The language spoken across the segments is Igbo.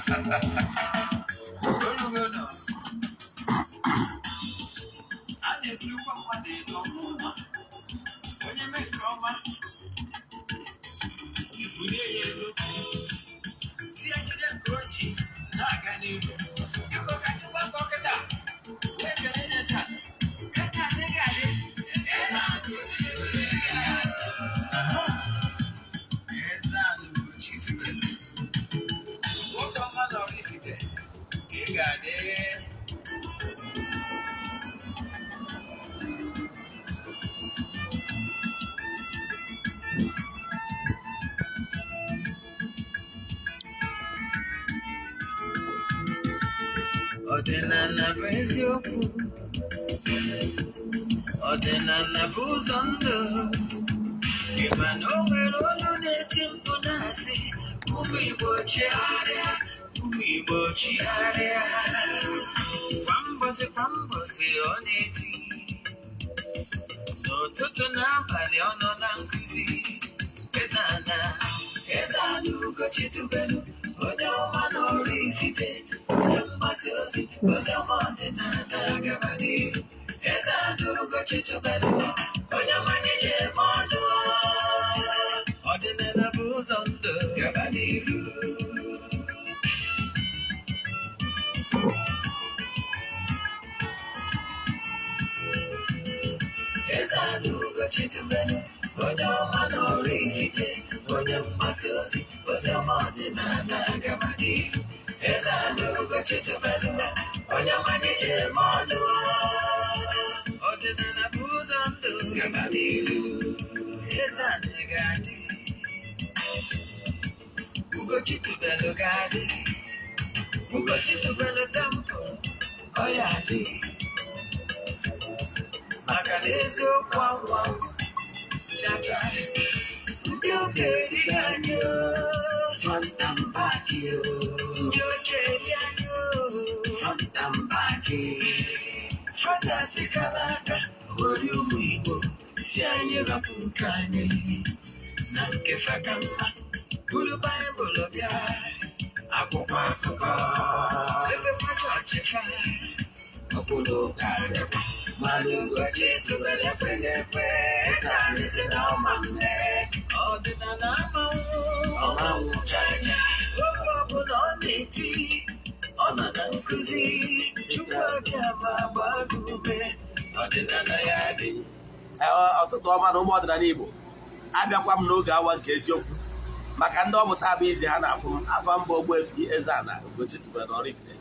Olugo a na-ebulukwa mmadụ elu ọmụma onye mee nke ọma, ebulie ya elu, si ya jide nke o ji na-aga n'ihu. Biko, ka anyị gbakọ kịta wee kelee eze a. Eze adịghị adị, eze adị. Eze a Ugochi tubelu, nwoke ọma na Oraifite, ị ga-adị. Ọdịnala bụ eziokwu, ọdịnala bụ ụzọ ndụ. Ị ma na o nwere olu na-eti mkpu na-asị, "Ụmụ Igbo, chigharịa, ụmụ Igbo, chigharịa." Kwa mbọsị kwa mbọsị ọ na-eti, n'ụtụtụ na abalị ọ nọ na nkụzi. Eze-Ana, Eze-Ana Ugochi tubelu, onye ọma na Oraifite, onye mgbasa ozi ozi ọma ọdịnala, gaba n'ihu. Eze-Ana Ugochi tubelu, onye ọma anyị ji eme ọnụ. Ọdịnala bụ ụzọ ndụ, gaba n'ihu. Eze-Ana Ugochi tubelu, onye ọma na Oraifite, onye mgbasa ozi ozi ọma ọdịnala, gaba n'ihu. Eze-Ana Ugochi tubelu, onye ọma anyị ji eme ọnụ. Ọdịnala bụ ụzọ ndụ, gaba n'ihu. Eze-Ana ga-adị, Ugochi tubelu ga-adị, Ugochi tubelu temple ọ ya adị, maka na eziokwu anwa chacha. Ndị oge erighị anyị front and back, ndị oche eri anyị front and back. Fathers kara aka ghọrọ ụmụ Igbo, si anyị rapụ nke anyị na nke faka mma, buru Baịbụl bịa, akwụkwọ akụkọ, efekwa chọọchị fa okpuru ụka bịakwa. Mana Ugochi tubelu ekweghị ekwe. Eze anyị si na ọma mme, ọdịnala amanwụ ọmanwụ chacha. Oge ọbụla ọ na-eti, ọ nọ na nkụzi. Chukwu abịa ma gbaa gị ume, ọdịnala ya dị. Ọtụtụ ọma na ụmụ ọdịnala Igbo, abịakwa m n'oge awa nke eziokwu. Maka ndị ọ bụ taa bụ izi ha na-afụ m, afa mba Ogbuefi Eze-Ana Ugochi tubelu na Oraifite,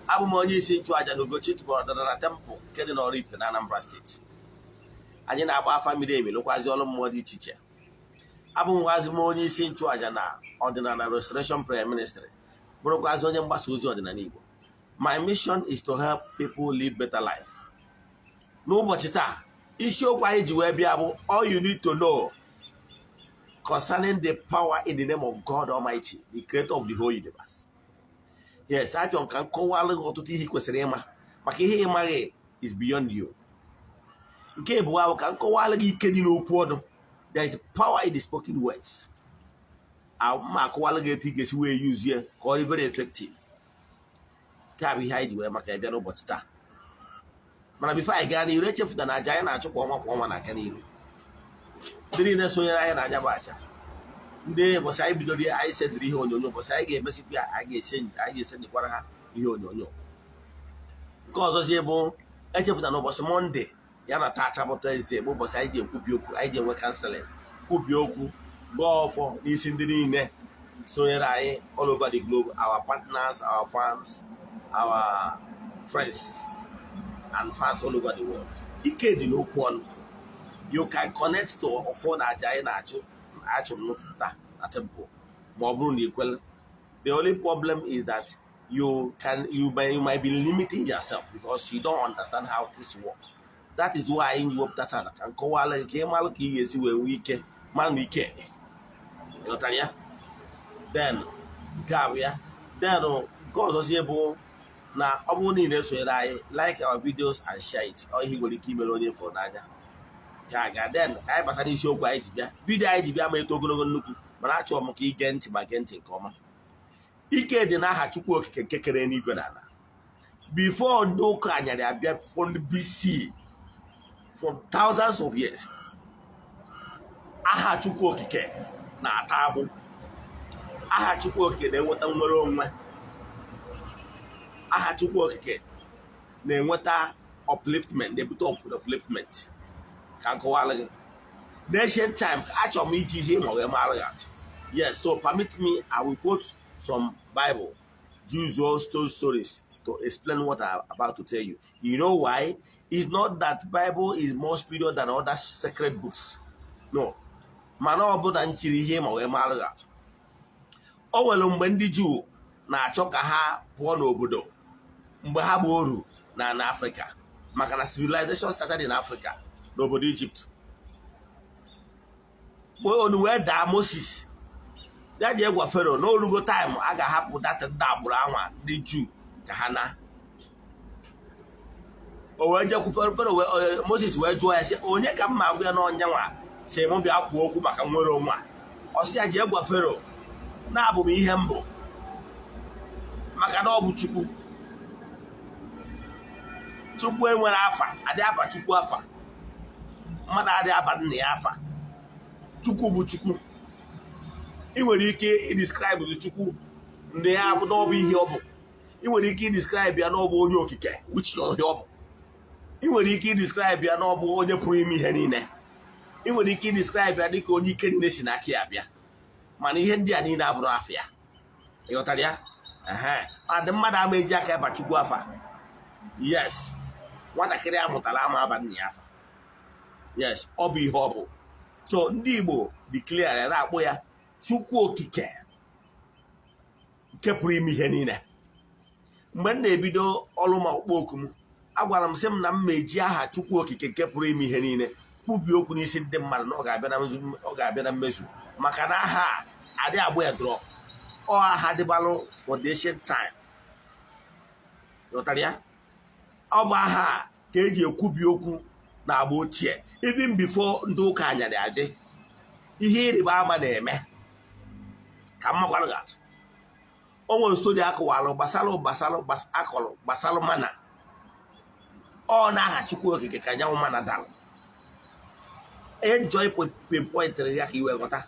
abụ m onye isi nchụaja na Ugochi tubelu ọdịnala temple nke dị n'Oraifite na Anambra Steeti. Anyị na-agba afa miri emi, lụkwazi ọrụ mmụọ dị iche iche. Abụ m nwazi m onye isi nchụaja na Ọdịnala Restoration Prayer Ministry, bụrụkwazi onye mgbasa ozi ọdịnala Igbo. My mission is to help people live better life. N'ụbọchị taa, isiokwu anyị ji wee bịa bụ "All you need to know concerning the power in the name of God Almighty, the creator of the whole universe." Yes, achọrọ m ka m kọwalụ gị ọtụtụ ihe ị kwesịrị ịma, maka ihe ị maghị is beyond you. Nke abụọ ahụ, ka m kọwalụ gị ike dị n'okwu ọnụ. There is power in the spoken words. Ma akọwalụ gị etu ị ga-esi wee use ya ka ọ dị very effective. Nke a bụ ihe anyị ji wee maka ya bịa n'ụbọchị taa. Mana before anyị gaa n'iru, echefuna na aja anyị na-achụ kwa ọnwa kwa ọnwa na-aga n'iru. Ndị niile sonyere anyị na anya bụ aja, ndị ụbọchị anyị bidoro ya, anyị sendịrị ihe onyonyo. Ụbọchị anyị ga-emesikwa ya, anyị ga-esendikwara ha ihe onyonyo. Nke ọzọzie bụ, echefuna na ụbọchị Monday ya na tata bụ Thursday bụ ụbọchị anyị ji ekwubi okwu, anyị ji enwe counselling, kwubi okwu, gọọ ọfọ n'isi ndị niile sonyere anyị all over the globe, our partners, our fans, our friends and fans all over the world. Ike dị n'okwu ọnụ. You can connect to ọfọ na aja anyị na-achụ achụrụ n'ụtụtụ taa na temple, ma ọ bụrụ na ikwele. The only problem is that you might be limiting yourself because you don't understand how things work. That is why anyị wepụta taa ka nkọwala gị, ka ị malụ ka ị ga-esi wee nwee ike mara na ike dị. Ịghọtara ya? Then nke a bụ ya. Then nke ọzọzie bụ na ọ bụrụ na ị na-esonyere anyị, like our videos and share it. Ọ ihe ị nwere ike imere onye fụrụ n'anya ka aga. Then ka anyị bata n'isiokwu anyị ji bịa. Video anyị ji bịa ma eto ogologo nnukwu, mana achọrọ m ka ị gee ntị ma gee ntị nke ọma. Ike dị n'aha Chukwu Okike nke kere eluigwe na ala. Before ndị ụka anyarị abịa, from BC, for thousands of years, aha Chukwu Okike na-ata agbụ, aha Chukwu Okike na-enweta nnwere onwe, aha Chukwu Okike na-enweta upliftment, na-ebute upliftment. Ka m kọwara gị, the ancient time, achọrọ m iji ihe ma wee mara gị atụ. Yes, so permit me, I will quote some Bible, use those stories to explain what I'm about to tell you. You know why? It's not that Bible is more superior than other sacred books, no, mana ọ bụ na nchiri ihe ma wee mara gị atụ. O nwere mgbe ndị Juu na-achọ ka ha pụọ n'obodo mgbe ha bụ oru na Afrịka, maka na civilization started in Africa, n'obodo Egypt. Onu wee daa Moses ya ji gwa Fero na olugo time a ga-ahapụ data ndị agbụrụ anwa, ndị Juu, ka ha na o wee jekwu Fero. Moses wee jụọ ya sị, "Onye ka m ma agwa ya n'ọnya nwa si mụ bịa kwuo okwu maka nwere onwe a?" Ọ sị ya, "Jee gwa Fero na-abụ m ihe mbụ, maka na ọ bụ Chukwu. Chukwu enwere afa, adị aba Chukwu afa, mmadụ adị aba nna ya afa. Chukwu bụ Chukwu. Ị nwere ike idescribe Chukwu ndị ya bụ na ọ bụ ihe ọ bụ. Ị nwere ike idescribe ya na ọ bụ onye okike, which ihe ọ bụ. Ị nwere ike idescribe ya na ọ bụ onye pụrụ ime ihe niile. Ị nwere ike idescribe ya dịka onye ike niile si n'aka ya bịa. Mana ihe ndị a niile abụrụ afịa. Ịghọtara ya? Ehe, adị mmadụ ama eji aka eba Chukwu afa. Yes, nwatakịrị a mụtara ama aba nna ya afa. Yes, ọ bụ ihe ọ bụ. So ndị Igbo declare ya, na-akpọ ya Chukwu Okike nke pụrụ ime ihe niile. Mgbe m na-ebido ọrụ ma ọkpụkpọ oku m, agwara m sị m na m ma-eji aha Chukwu Okike nke pụrụ ime ihe niile kwubie okwu n'isi ndị mmadụ na ọ ga-abịa na mmezu, ọ ga-abịa na mmezu, maka na aha a adị agbụ ya drọ. Ọ aha dịbalụ for the ancient time. Ghọtara ya? Ọ bụ aha a ka eji ekwubi okwu na agba ochie, even before ndị ụka anyarị adị. Ihe ịrịba ama na-eme ka m makwarụ gị atụ. O nwere story akọwalụ gbasalụ akọrọ gbasalụ mana ọ na-aha Chukwu Okike ka nyanwụ mana dalụ. Ihe njọ pinpointịrị ya ka iwe ghọta.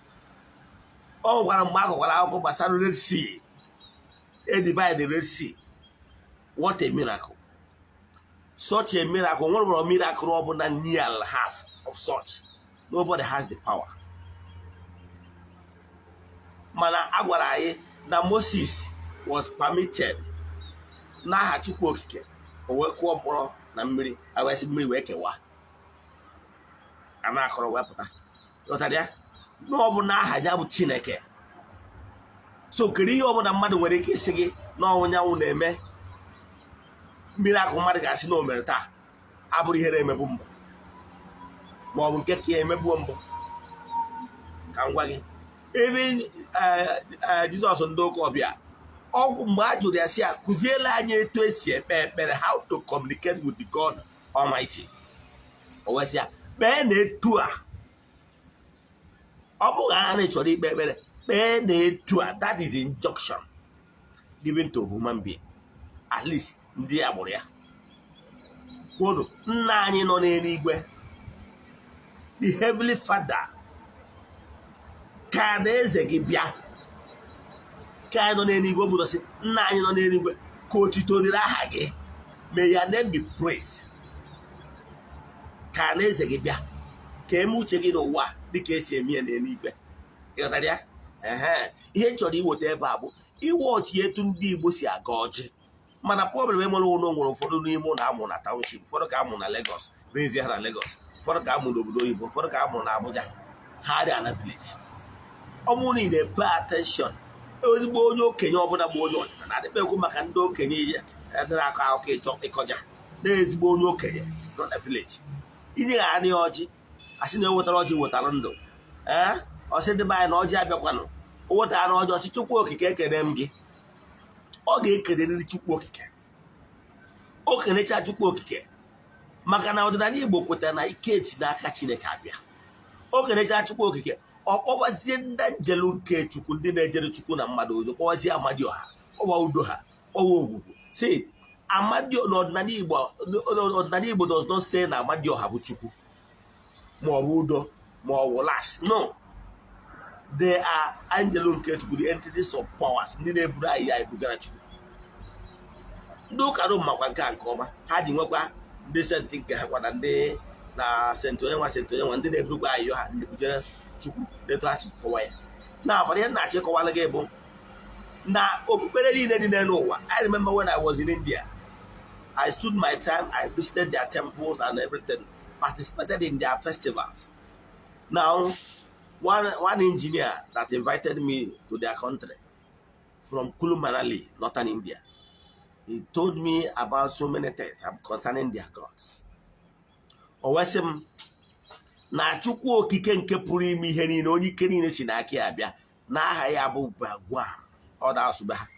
O nwekwara mgbe akọkwara akụkọ gbasara Red Sea, e divide the Red Sea. What a miracle! Such a miracle! Nwere miracle ọ bụla near half of such, nobody has the power. Mana a gwara anyị na Moses was permitted n'aha Chukwu Okike, o wee kụọ mkpọrọ na mmiri, wee sị mmiri wee kewaa, a na-akọrọ wee pụta. Ghọtara ya? Na ọ bụ n'aha ya bụ Chineke. So kedu ihe ọbụla mmadụ nwere ike isi gị na ọnwụ nyanwụ na-eme mmiri akụ, mmadụ ga-asị na o mere taa abụrụ ihe na-emebu mbụ, ma ọ bụ nke ka ya emegbuo mbụ? Ka m gwa gị, ebe Jizọs, ndị ụka ọbịa ọgwụ, mgbe a jụrụ ya sị ya kụziela anyị etu esi ekpe ekpere, how to communicate with the God Almighty, o wee sị ya, "Kpee na etu a. Ọ bụghị na ị chọrọ ikpe ekpere, kpee na etu a." That is injunction given to human being, at least ndị agbụrụ ya kwuru, "Nna anyị nọ n'eluigwe," the heavenly Father, "ka eze gị bịa." Ka anyị nọ n'eluigwe bụ sị, "Nna anyị nọ n'eluigwe, ka otito dịrị aha gị." May your name be praised. Ka eze gị bịa, ka eme uche gị n'ụwa dịka esi eme ya n'eluigwe. Ịghọtara ya? Ehe, ihe m chọrọ iweta ebe a bụ iwe ọchị etu ndị Igbo si aga ọjị. Mana problem enwere ụlọ, nwere ụfọdụ n'ime ụlọ amụ na township, ụfọdụ ka amụ na Lagos, rezie ha na Lagos, ụfọdụ ka amụ n'obodo oyibo, ụfọdụ ka amụ na Abuja, ha dị ana village. Ọ bụrụ na ị na-pay attention, ezigbo onye okenye ọbụla bụ onye ọdịnala adịkpa ekwu maka ndị okenye ihe ndị na-akọ akụkọ ịchọ ịkọja na ezigbo onye okenye nọ na village, inyeghara ya ọjị, asị na ewetara ọjị wetara ndụ. Ee, ọsị ndị be anyị na ọjị abịakwanụ, o wetara ọjị, ọchị, "Chukwu Okike, ekene m gị." Ọ ga-ekenerịrị Chukwu Okike. O kenecha Chukwu Okike, maka na ọdịnala Igbo kwetara na ike si n'aka Chineke abịa. O kenecha Chukwu Okike, ọ kpọbazie ndị njelu nke Chukwu, ndị na-ejere Chukwu na mmadụ ozi, kpọbazie Amadioha. Kpọwa udo ha, kpọwa ogwugwu. See, Amadioha n'ọdịnala Igbo, ọdịnala Igbo does not say na Amadioha bụ Chukwu, ma ọ bụ udo, ma ọ bụ las. No, they are angel nke Chukwu, the entities of powers, ndị na-eburu anyị ya ebugara Chukwu. Ndị ụka Rom makwa nke a nke ọma. Ha ji nwekwa ndị saint nke ha kwa, na ndị na saint onye nwa, saint onye nwa, ndị na-eburukwa ayịyọ ha na-ebujere Chukwu, etu ha si kọwa ya. Na agbara ihe na-achọ ịkọwala gị bụ na okpukpere niile dị n'elu ụwa. I remember when I was in India, I stood my time, I visited their temples and everything, participated in their festivals. Now, one engineer that invited me to their country from Kulu Manali, northern India, he told me about so many things concerning their gods. O wee sị m na Chukwu Okike nke pụrụ ime ihe niile, onye ike niile si n'aka ya bịa, n'aha ya bụ Bhagwan, ọ da-asụbe ha,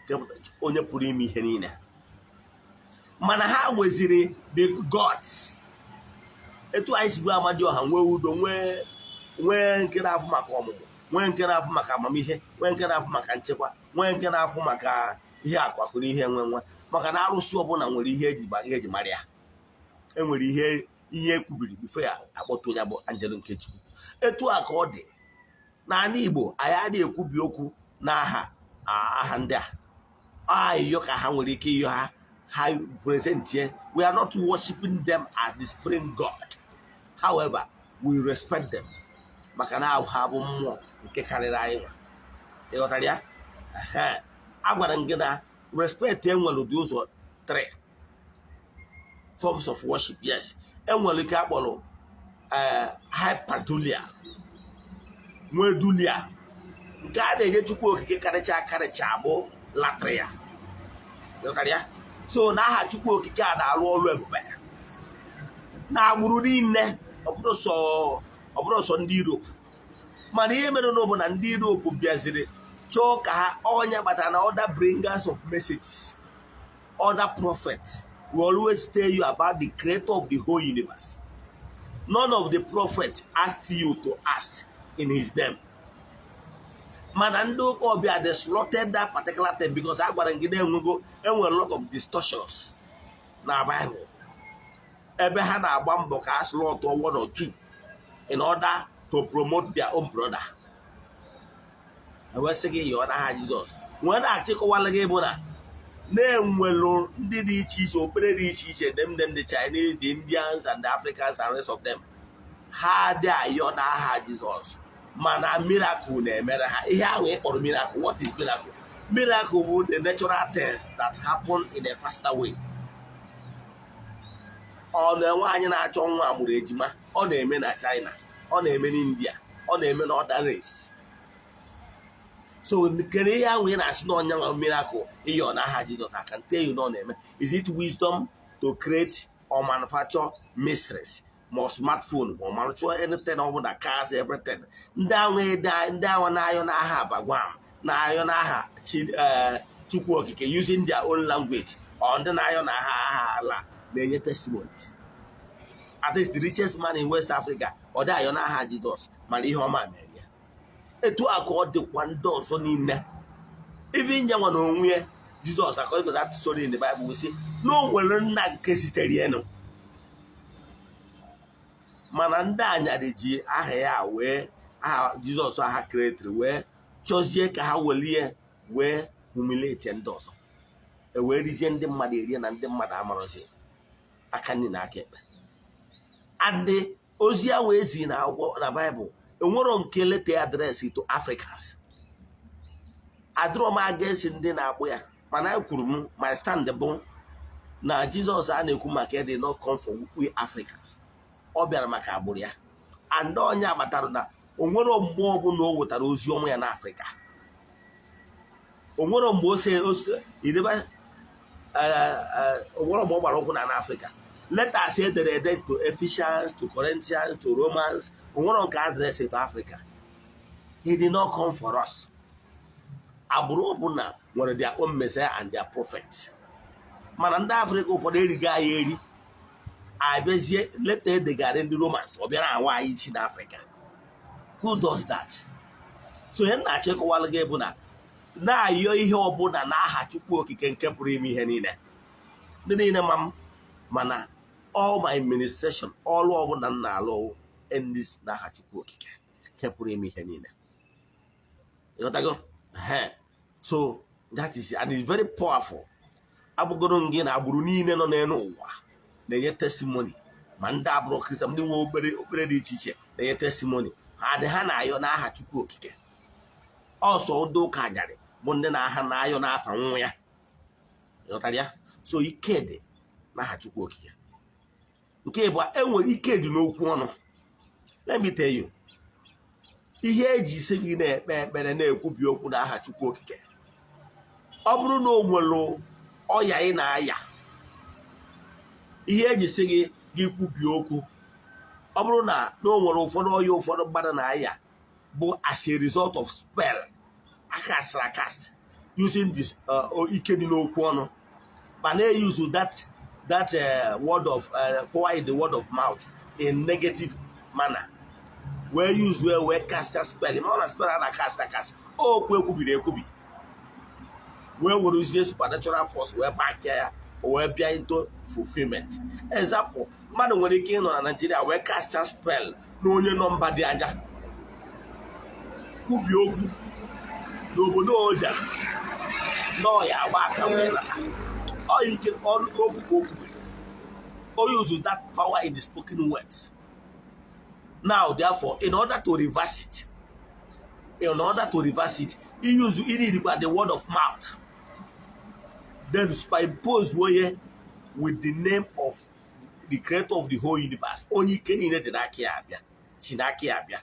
nke onye pụrụ ime ihe niile. Mana ha nweziri the gods etu anyị si bụ Amadioha, nwee udo, nwee nke na-afụ maka ọmụmụ, nwee nke na-afụ maka amamihe, nwee nke na-afụ maka nchekwa, nwee nke na-afụ maka ihe akwakụrụ ihe nwe nwe, maka na arụsị ọbụla nwere ihe eji mara ya. Enwere ihe ekwubiri before ya akpọtụ ya bụ angel nke Chukwu. Etu a ka ọ dị n'ala Igbo. Anyị adịghị ekwubi okwu n'aha aha ndị a. Ayịyọ ka ha nwere ike ịyọ ha, ha presentie. We are not worshiping them as the supreme god. However, we respect them, maka na ha bụ mmụọ nke karịrị anyị nwa. Ịghọtara ya? Ehe. A gwara m gị na respect enwere ụdị ụzọ three forms of worship. Yes, enwere ike akpọrọ hyperdulia, nwee dulia nke a na-enye Chukwu Okike karịcha karịcha, bụ latria. Ịghọtara ya? So na aha Chukwu Okike a na-arụ ọrụ ebube na agbụrụ niile, ọ bụrụ sọ ndị Europe. Mana ihe mere na bụ na ndị Europe bịaziri chọọ ka ha onye kpatara na other bringers of messages, other prophets will always tell you about the creator of the whole universe. None of the prophets asked you to ask in his name. Mana ndị ụka ọbịa, they slaughtered that particular thing, because a gwara gị na enwego, enwere lot of distortions na Bible, ebe ha na-agba mbọ ka a slaughter one or two in order to promote their own brother. Ewesị gị yọọ n'aha Jizọs. Nwee na-achịkọwala gị bụ na na-enwelu ndị dị iche iche, okpukpere dị iche iche, them, the Chinese, the Indians and the Africans and rest of them, ha dị ayọ n'aha Jizọs, mana miracle na-emere ha. Ihe ahụ ị kpọrọ miracle, what is miracle? Miracle bụ the natural things that happen in a faster way. Ọ na nwaanyị na-achọ nwa mụrụ ejima, ọ na-eme na China, ọ na-eme n'India, ọ na-eme na other race. So kere ihe ahụ ị na-asị na ọnya nwa miracle ịyọ n'aha Jizọs, I can tell you na ọ na-eme. Is it wisdom to create or manufacture mysteries, ma ọ smartphone, ma ọ manufacture anything ọ bụla, cars, everything? Ndị ahụ ndị ahụ na-ayọ n'aha Bhagwan, na-ayọ n'aha Chukwu Okike using their own language, or ndị na-ayọ n'aha aha ala na-enye testimonies. At least the richest man in West Africa, ọ dị ayọ n'aha Jizọs, mana ihe ọma mere ya. Etu a ka ọ dịkwa ndị ọzọ niile. Even nyanwa na onwe ya, Jizọs, according to that story in the Bible, we say na o nwere nna nke sitere enu, mana ndị anyarị ji aha ya wee, aha Jizọs aha createri, wee chọzie ka ha welie wee humiliate ndị ọzọ, e wee rizie ndị mmadụ erie na ndị mmadụ amarọzi aka nri na aka ekpe. And ozi ahụ ezi na akwụkwọ na Baịbụl enwero nke letter address to Africans. Adịrọ m against ndị na-akpụ ya, mana ekwuru m, my stand bụ na Jizọs a na-ekwu maka did not come for we Africans. Ọ bịara maka agbụrụ ya. And onye agbatara na onwero mgbe ọbụla o wetara ozi ọma ya n'Afrịka, onwero mgbe ose idebe, onwero mgbe ọ gbara ụkwụ na n'Afrịka. Letters edere ede to Ephesians, to Corinthians, to Romans, onwero nke address to Africa. He did not come for us. Agbụrụ ọbụla nwere their own messiah and their prophet, mana ndị Afrịka ụfọdụ erigo anyị eri, abịazie letter edegara ndị Romans, ọ bịara awa anyị chi n'Afrịka. Who does that? So ihe m na-achọ ịkọwalụ gị bụ na Na-ayọ ihe ọbụla n'aha Chukwu Okike nke pụrụ ime ihe niile. Ndị niile ma m mana all my ministration, ọrụ ọbụla m na-alụ endis n'aha Chukwu Okike nke pụrụ ime ihe niile. Ịghọtago? Ehe. So that is, and it's very powerful. Agbụgoro m gị na agbụrụ niile nọ n'elu ụwa na-enye testimony, ma ndị agbụrụ Kristian, ndị nwe okpere okpere dị iche iche na-enye testimony. Ha dị ha na-ayọ n'aha Chukwu Okike. Ọsọ ndị ụka anyarị bụ ndị na-aha na-ayọ n'afa nwa ya. Ịghọtara ya? So ike dị n'aha Chukwu Okike. Nke bụ enwere ike dị n'okwu ọnụ. Let me tell you, ihe eji isi gị na-ekpe ekpere, na-ekwubi okwu n'aha Chukwu Okike, ọ bụrụ na o nwere ọya ị na-aya, ihe eji sị gị gị kwubie okwu, ọ bụrụ na o nwere ụfọdụ ọya ụfọdụ mmadụ na-aya bụ as a result of spell akasịrị akasị using this ike dị n'okwu ọnụ, ma na-use that word of power in the word of mouth in negative manner, wee use wee cast spell. Ma ọ na spell a na-akasị akasị, okwu ekwubiri ekwubi, wee werezie supernatural force wee back ya, o wee bịa into fulfillment. Example, mmadụ nwere ike ịnọ na Nigeria wee cast spell na onye nọ mba dị anya, kwubie okwu n'obodo oja nọọ ya agba aka wee nata ọ ike ọnụ okwu ka o kwubiri. O use that power in the spoken words. Now, therefore, in order to reverse it, in order to reverse it, he use, he need the word of mouth, then superimpose onye with the name of the creator of the whole universe, onye ike niile dị n'aka ya abịa, si n'aka ya abịa.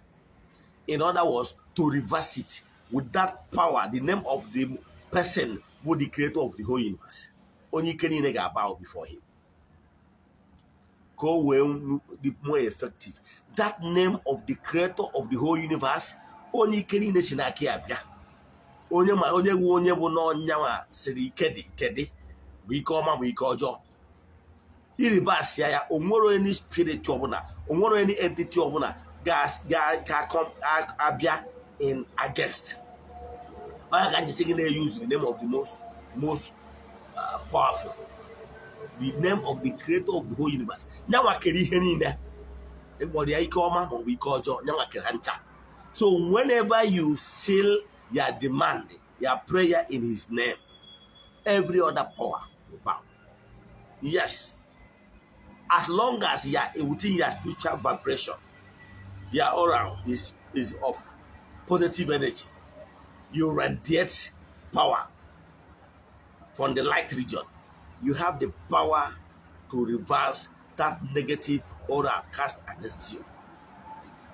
In other words, to reverse it with that power, the name of the person bụ the creator of the whole universe, onye ike niile ga-bow before him, ka o wee dị more effective. That name of the creator of the whole universe, onye ike niile si n'aka ya bịa, onye ma onye bụ onye bụ n'ọnyanwa siri ike dị, ike dị bụ ike ọma, bụ ike ọjọọ. I reverse ya, o nwere any spirit ọbụla, o nwere any entity ọbụla ga-abịa in against. Onye ka anyị sị gị na-use the name of the most powerful, the name of the creator of the whole universe. Nyanwa kere ihe niile, ịkpọrọ ya ike ọma maọbụ ike ọjọọ, nyanwa kere ha ncha. So whenever you seal your demand, your prayer in his name, every other power will bow. Yes, as long as you are within your spiritual vibration, your aura is of positive energy, you radiate power from the light region, you have the power to reverse that negative aura cast against you.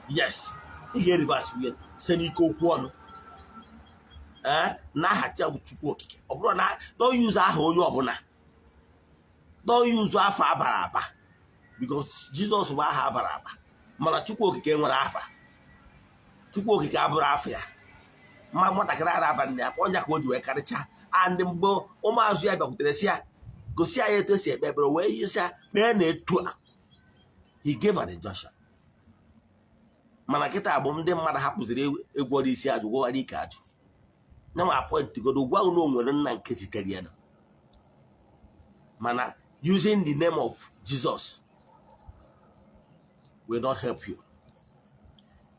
Yes, ị ga-reverse ya site n'ike okwu ọnụ, ee, n'aha Chukwu Okike. Ọ bụrụ na don't use aha onye ọbụla, don't use afa abara aba, because Jizọs bụ aha abara aba, mana Chukwu Okike nwere afa. Chukwu Okike abụrụ afọ ya mma nwatakịrị ara abalị ya afọ ọnya ka o ji wee karịchaa. And mgbe ụmụazụ ya bịakwutere si ya gosi ya etu esi ekpe ekpere, wee yisi ya kpee na etu a, he gave an injunction. Mana kịta bụ ndị mmadụ hapụziri egwọrọ isi ajụ, gwọwara ike ajụ na nwa appoint godo gwa na o nwere nna nke zitere ya. Mana using the name of Jesus will not help you.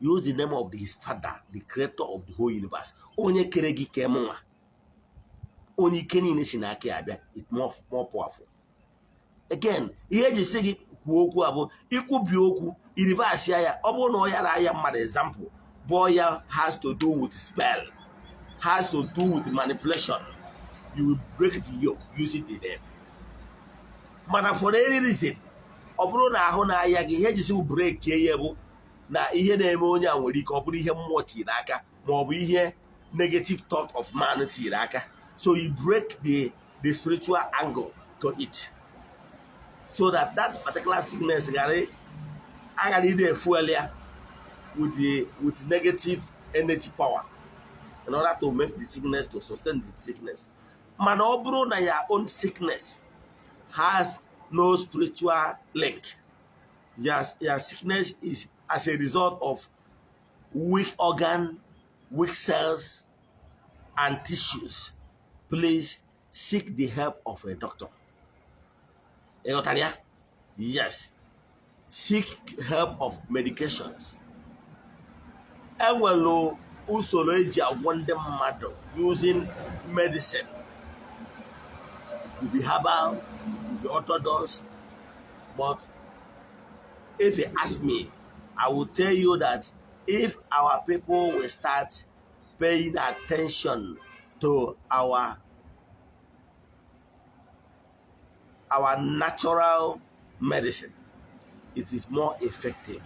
Use the name of his father, the creator of the whole universe, onye kere gị, kee mụnwa, onye ike niile si n'aka ya abịa. It more powerful. Again, ihe eji sị gị kwuo okwu a bụ ikwubi okwu, i reverse ya. Ọ bụrụ na ọ yara aya mmadụ, example bụ ya has to do with spell, has to do with manipulation, you will break the yoke using the name. Mana for any reason, ọ bụrụ na ahụ na-aya gị, ihe eji sị break ya bụ na ihe na-eme onye a nwere ike ọ bụrụ ihe mmụọ tiri aka ma ọ bụ ihe negative thought of man tiri aka. So you break the spiritual angle to it so that that particular sickness ghara aghara ị na-efuel ya with negative energy power in order to make the sickness, to sustain the sickness. Mana ọ bụrụ na your own sickness has no spiritual link, your sickness is as a result of weak organ, weak cells, and tissues, please seek the help of a doctor. Ị ghọtara ya? Yes, seek help of medications. Enwere usoro eji agwọ ndị mmadụ using medicine. It could be herbal, it could be orthodox, but if you ask me, I will tell you that if our people will start paying attention to our natural medicine, it is more effective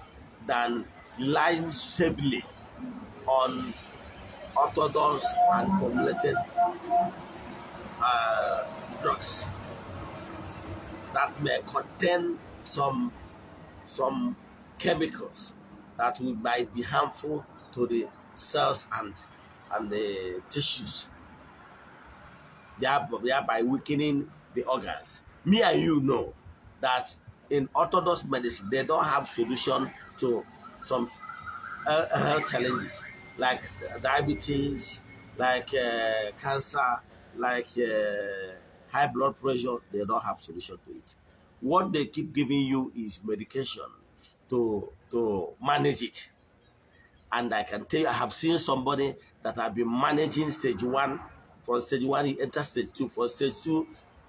than relying heavily on orthodox and formulated drugs that may contain some chemicals that might be harmful to the cells and the tissues, thereby weakening the organs. Me and you know that in orthodox medicine, they don't have solution to some health challenges like diabetes, like cancer, like high blood pressure. They don't have solution to it. What they keep giving you is medication to manage it. And I can tell you, I have seen somebody that have been managing stage 1. From stage 1, you enter stage 2. From stage 2,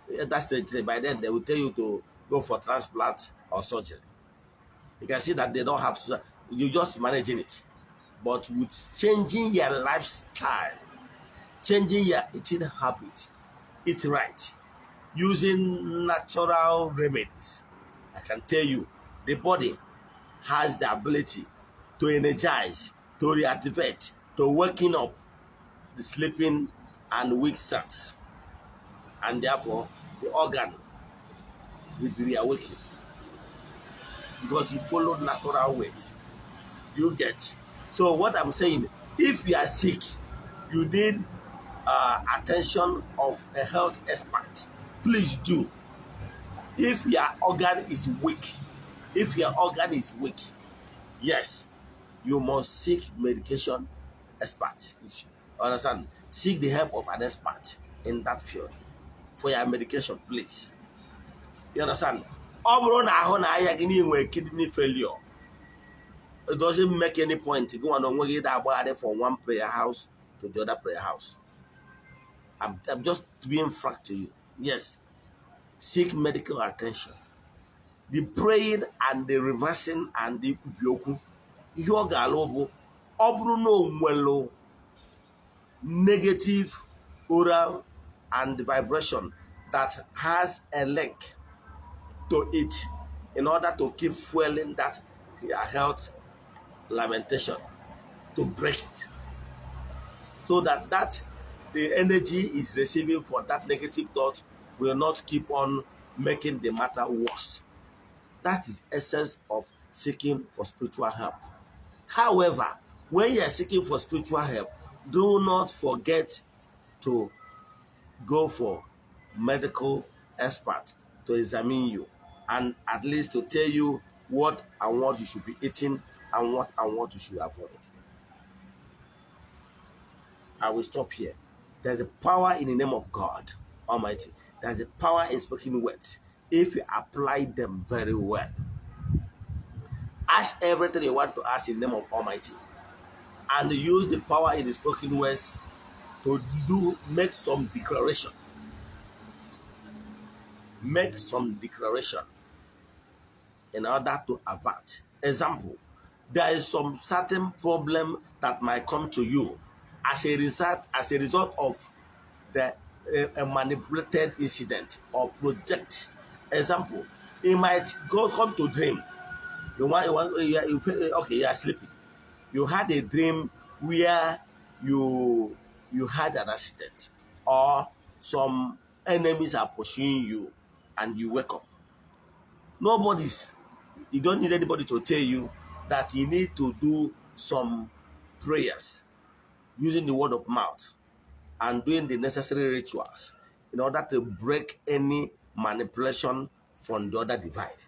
you enter stage 3. By then, they will tell you to go for transplant or surgery. You can see that they don't have, you're just managing it. But with changing your lifestyle, changing your eating habit, eat right, using natural remedies, I can tell you, the body has the ability to energize, to reactivate, to waking up the sleeping and weak cells. And therefore, the organ will be reawakened because you follow natural ways. You get. So what I'm saying, if you are sick, you need attention of a health expert. Please do. If your organ is weak, if your organ is weak, yes, you must seek medication expert. Understand? Seek the help of an expert in that field for your medication, please. You understand? Ọ bụrụ na ahụ na-aya gị n'inwe kidney failure, it doesn't make any point gị nwa na onwe gị agbagharị from one prayer house to the other prayer house. I'm just being frank to you. Yes, seek medical attention. The praying and the reversing and the ikwubi okwu, ihe ọ ga-alụ bụ ọ bụrụ na o nwere negative aura and vibration that has a link to it in order to keep fueling that health lamentation, to break it so that the energy is receiving for that negative thought will not keep on making the matter worse. That is essence of seeking for spiritual help. However, when you are seeking for spiritual help, do not forget to go for medical expert to examine you and at least to tell you what and what you should be eating and what you should avoid. I will stop here. There's a power in the name of God Almighty. There's a power in speaking words if you apply them very well. Ask everything you want to ask in the name of Almighty and use the power in the spoken words to do make some declaration. Make some declaration in order to avert. Example, there is some certain problem that might come to you as a result of the a manipulated incident or project. Example, it might go come to dream. You want you, okay, you are sleeping. You had a dream where you had an accident or some enemies are pursuing you, and you wake up. Nobody's you don't need anybody to tell you that you need to do some prayers using the word of mouth and doing the necessary rituals in order to break any manipulation from the other divide.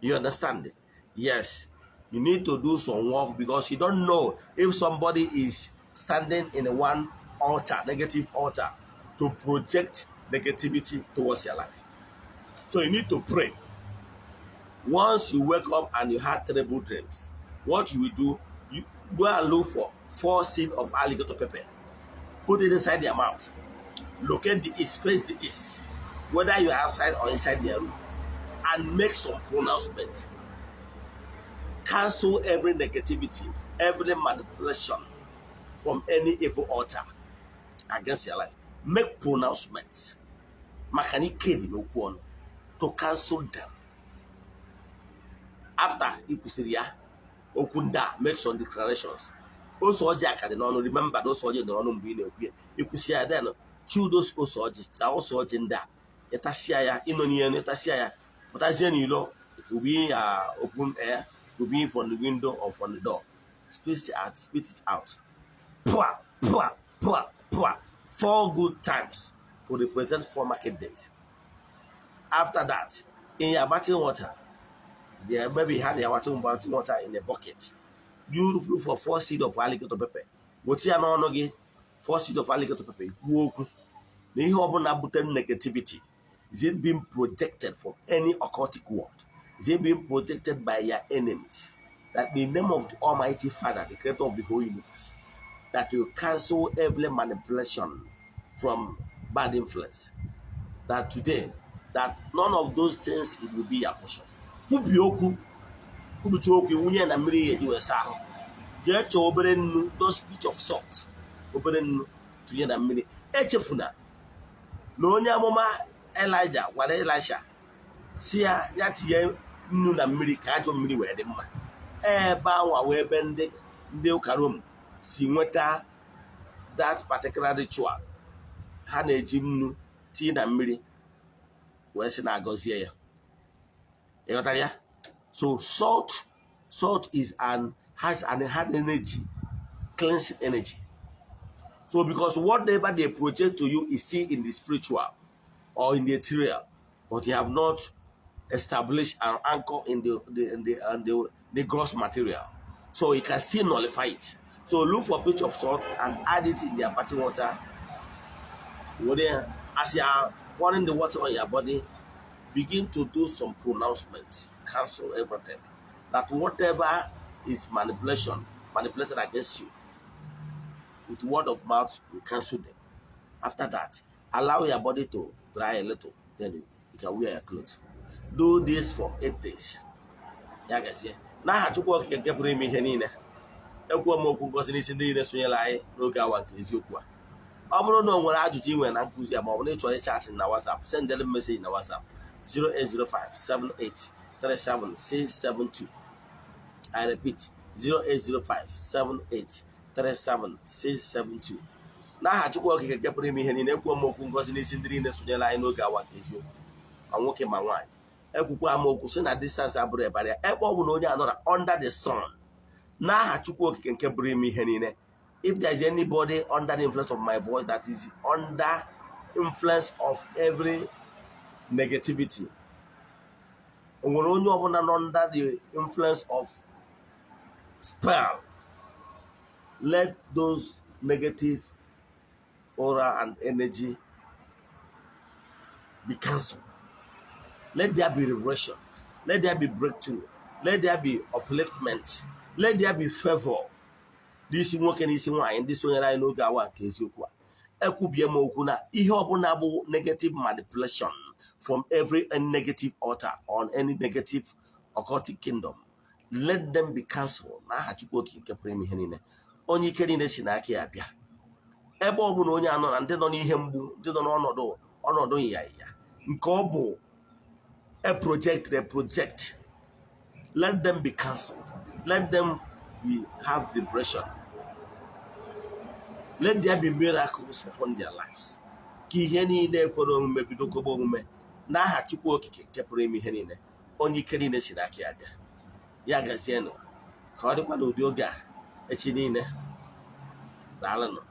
You understand? Yes, you need to do some work because you don't know if somebody is standing in one altar, negative altar, to project negativity towards your life. So you need to pray. Once you wake up and you had terrible dreams, what you will do, you go and look for four seed of alligator pepper. Put it inside your mouth. Locate the east, face the east, whether you are outside or inside their room, and make some pronouncement. Cancel every negativity, every manipulation from any evil altar against your life. Make pronouncements. Maka na ike dị n'okwu ọnụ to cancel them. After ị kwụsịrị ya okwu ndị a, make some declarations. Ose ọjị aka dị n'ọnụ. Remember na ose ọjị dị n'ọnụ mgbe ị na-ekwu ya. Ikwụsị ya, then chew those ose ọjị, taa ose ọjị ndị a, ịtasịa ya, ịnọ n'ihe, ịtasịa ya, pụtazie n'ilo. It will be open air, it will be from the window or from the door. Spit it out, spit it out. Pua, pua, pua, pua. Four good times to represent four market days. After that, in your bathing water, there maybe had your bathing water in a bucket. You look for four seed of alligator pepper. Weta ya n'ọnụ gị, four seed of alligator pepper, kwuo okwu na ihe ọbụla butere negativity, is it being projected from any occultic world? Is it being projected by your enemies? That the name of the Almighty Father, the creator of the whole universe, that will cancel every manipulation from bad influence. That today, that none of those things, it will be your portion. Kwubie okwu, kwubicha okwu, wunye na mmiri ya eji wee saa ahụ. Jee chọọ obere nnu, those pinch of salt, obere nnu, tụnye na mmiri. Echefuna na onye amụma Elijah gwara Elisha si ya ya tinye nnu na mmiri ka ajọ mmiri wee dị mma. Ebe anwa wee ebe ndị ụka Rom si nweta that particular ritual ha na-eji nnu tinye na mmiri wee sị na agọzie ya. Ịghọtara ya? So salt is an has an hard energy, cleansing energy. So because whatever they project to you is still in the spiritual or in the ethereal, but you have not established an anchor in the in the and the gross material, so you can still nullify it. So look for a pinch of salt and add it in their bathing water. Whether as you are pouring the water on your body, begin to do some pronouncements, cancel everything. That whatever is manipulation, manipulated against you, with word of mouth, you cancel them. After that, allow your body to dry a little, then you can wear your clothes. Do this for 8 days. Ya gazie. N'aha Chukwu Okike nke pụrụ ime ihe niile, ekwuo m okwu ngozi n'isi ndị niile sonyere anyị n'oge awa nke eziokwu a. Ọ bụrụ na o nwere ajụjụ ị nwere na nkụzi a, ma ọ bụ na ị chọrọ ịchat na WhatsApp, sendere m message na WhatsApp 08057837672. I repeat, 08057837672. N'aha Chukwu Okike nke pụrụ ime ihe niile, ekwuo m okwu ngozi n'isi ndị niile sonyere anyị n'oge awa nke eziokwu, ma nwoke ma nwaanyị. Ekwukwa m okwu si na distance abụrụ ebara ya, ebe ọ bụ na onye anọ na under the sun. N'aha Chukwu Okike nke pụrụ ime ihe niile, if there is anybody under the influence of my voice that is under influence of every negativity, o nwere onye ọbụla nọ under the influence of spell, let those negative aura and energy be cancelled. Let there be revelation. Let there be breakthrough. Let there be upliftment. Let there be favor n'isi nwoke na isi nwaanyị ndị sonyere anyị n'oge awa nke eziokwu a. Ekwubie m okwu na ihe ọbụla bụ negative manipulation from every negative altar on any negative occultic kingdom, let them be cancelled n'aha Chukwu Okike nke pụrụ ime ihe niile, onye ike niile si n'aka ya bịa. Ebe ọ bụla onye anọ na ndị nọ n'ihe mgbu, ndị nọ n'ọnọdụ ọnọdụ ịnyanya nke ọ bụ a project, a project, let them be cancelled. Let them be have liberation. Let there be miracles upon their lives, ka ihe niile kwere omume bido kwebe omume n'aha Chukwu Okike nke pụrụ ime ihe niile, onye ike niile si n'aka ya bịa. Ya gazienụ, ka ọ dịkwa n'ụdị oge a echi niile. Daalụnụ.